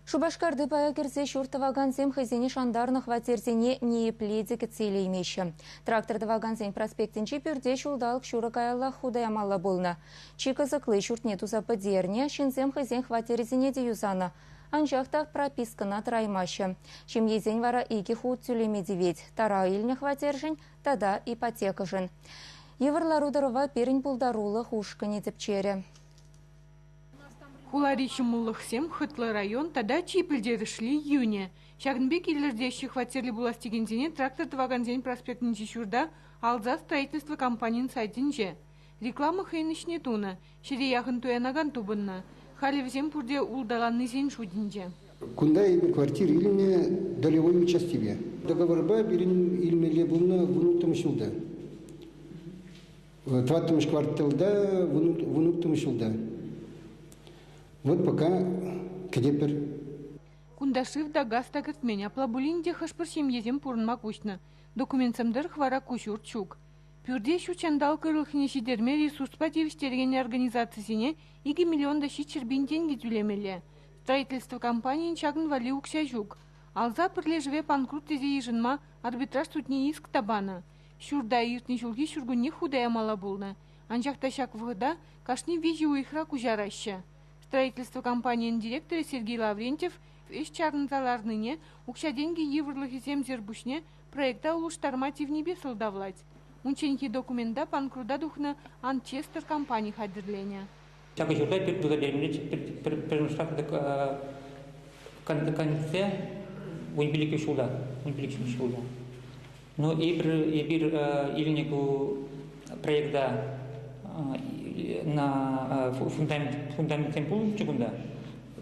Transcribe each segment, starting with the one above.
Шупашкарти пая кӗрсе ҫурт тӑвакансем хӑйсене шантарнӑ хваттерсене ниепле те кӗтсе илеймеҫҫӗ. Трактор тӑвакансен проспектӗнчи пӳрте ҫулталӑк ҫурӑ каяллах хута ямалла пулнӑ. Чи кӑсӑкли ҫуртне туса пӗтернӗ, ҫынсем хӑйсен хваттерӗсене те юсанӑ. Анчах та пропискӑна тӑраймаҫҫӗ. Ҫемьесен вара 2 хут тӳлеме тивет: тара илнӗ хваттершӗн тата ипотекӑшӑн. Йывӑр лару-тӑрӑва пирӗн пултарулӑх ушкӑнӗ тӗпчерӗ. Хулари ҫӑмӑллӑхсем хӑтлӑ район тата чи пӗлтерӗшли йӳнӗ. Ҫакӑн пек илӗртеҫҫӗ хваттерлӗ пулас текенсене трактор тӑвакансен проспектӗнчи ҫурта Алза строительство компанин сайтӗнче. Реклама хӑйӗн ӗҫне тунӑ, ҫӗре яхӑн туянакан тупӑннӑ. Халӗ вӗсем пурте улталаннисен шутӗнче. Кунта эпир квартира илнӗ долевой участипе. Договорпа пирӗн илмелле пулнӑ 16-мӗш ҫулта. 4-мӗш кварталта 16-мӗш ҫулта. Вот пока кӗтетпӗр. Кунта шыв та, газ та кӗртмен. Апла пулин те хӑш-пӗр ҫемьесем пурӑнма куҫнӑ. Документсем тӑрӑх вара ку ҫурт ҫук. Пӳрте ҫут ҫанталӑк ырлӑхне ҫитерме ресурспа тивӗҫтерекен организацисене 2 миллион та 700 пин тенкӗ тӳлемелле. Строительство компанийӗн ҫакӑн валли укҫа ҫук. Алза пӗрлешӗве панкрут тесе йышӑнма арбитраж судне иск та панӑ. Ҫурта иртнӗ ҫулхи ҫуркуннех хута ямалла пулнӑ. Анчах та ҫак вӑхӑта кашни 3 уйӑхра куҫараҫҫӗ. Строительство компанийӗн директорӗ Сергей Лаврентьев ӗҫ чарӑнса ларнине укҫа-тенкӗ йывӑрлӑхӗсемсӗр пуҫне проекта улӑштарма тивнипе сӑлтавлать. Унчченхи документа панкрута тухнӑ Анчестер компани хатӗрленӗ. Ҫакӑ ҫурта пӳрт туса пӗрремӗш конце 15 ҫулта, 15 ҫулта. Но эпир илнӗ ку проекта на фундаментсем пулнӑччӗ кунта.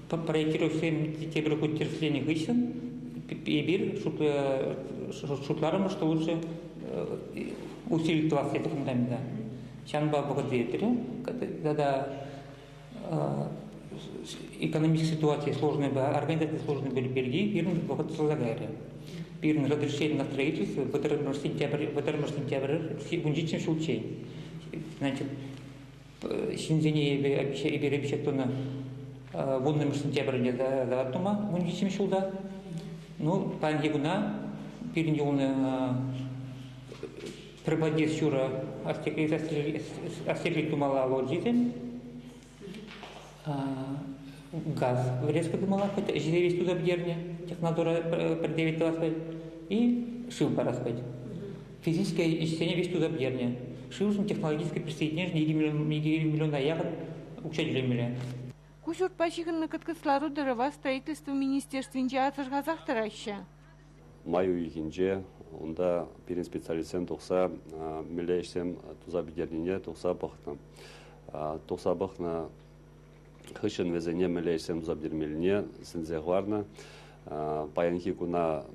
Проектировщиксем тепӗр хут тӗрӗсленӗ хыҫҫӑн эпир шутларӑмӑр, что лучше усилить тӑвас тесе фундамента. Ҫавӑнпа вӑхӑт иртрӗ. Тата экономическая ситуация сложная, организация сложная пирки пирӗн вӑхӑт тӑсӑлса кайрӗ. Пирӗн разрешение на строительство 31 сентябрь, 31 сентябрь 17 ҫулччен. Значит, ҫынсене эпир обещать тунӑ 10 сентябрьте давать тума 17 ҫулта. Ну, паянхи куна пирӗн юлнӑ пӗр подъезд ҫурӑ остеклить тумалла лоджисем, газ врезка тумалла, хоть ӗҫе весь туса пӗтернӗ, технадзора пӗр тӑвас и шыв парас пать. Физическое ӗҫсене весь туса пӗтернӗ. Шывшӑн технологическое присоединение 2 миллиона яхӑн укҫа тӳлемелле. Ку ҫуртпа ҫыхӑннӑ кӑткӑс лару-тӑрӑва строительство министерствинче асӑрхасах тӑраҫҫӗ. Май уйӑхӗнче унта пирӗн специалистсем тухса мӗнле ӗҫсем туса пӗтернине тухса пӑхнӑ. Тухса пӑхнӑ хыҫҫӑн вӗсене мӗнле ӗҫсем туса пӗтермеллине сӗнсе хӑварнӑ. Паянхи куна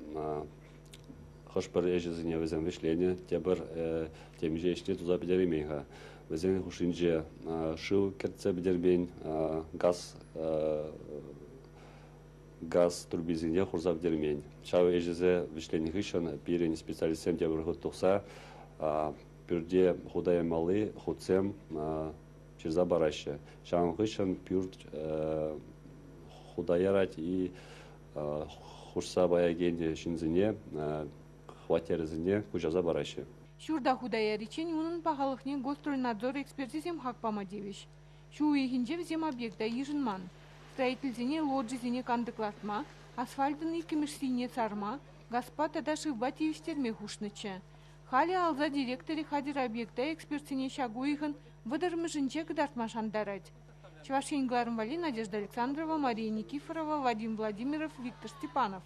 хӑш-пӗр ӗҫӗсене вӗсем вӗҫленӗ, тепӗр темиҫе ӗҫне туса пӗтереймен-ха. Вӗсен хушшинче шыв кӗртсе пӗтермен, газ трубисене хурса пӗтермен. Ҫав ӗҫӗсе вӗҫленӗ хыҫҫӑн пирӗн специалистсем тепӗр хут тухса пӳрте хута ямалли хутсем ҫырса параҫҫӗ. Ҫавӑн хыҫҫӑн пӳрт хута ярать и хушса паякан ҫынсене хваттерӗсене куҫарса параҫҫӗ. Ҫурта хута яриччен унӑн пахалӑхне Госстройнадзор эксперчӗсем хак пама тивӗҫ. Ҫу уйӑхӗнче вӗсем объекта йышӑнман. Строительсене лоджисене кантӑклатма, асфальтӑн иккӗмӗш сийне сарма, газпа тата шывпа тивӗҫтерме хушнӑччӗ. Халӗ Алза директорӗ хатӗр объекта экспертсене ҫак уйӑхӑн 30-мӗшӗнче кӑтартма шантарать. Чӑваш Ен кӑларӑм валли Надежда Александрова, Мария Никифорова, Вадим Владимиров, Виктор Степанов.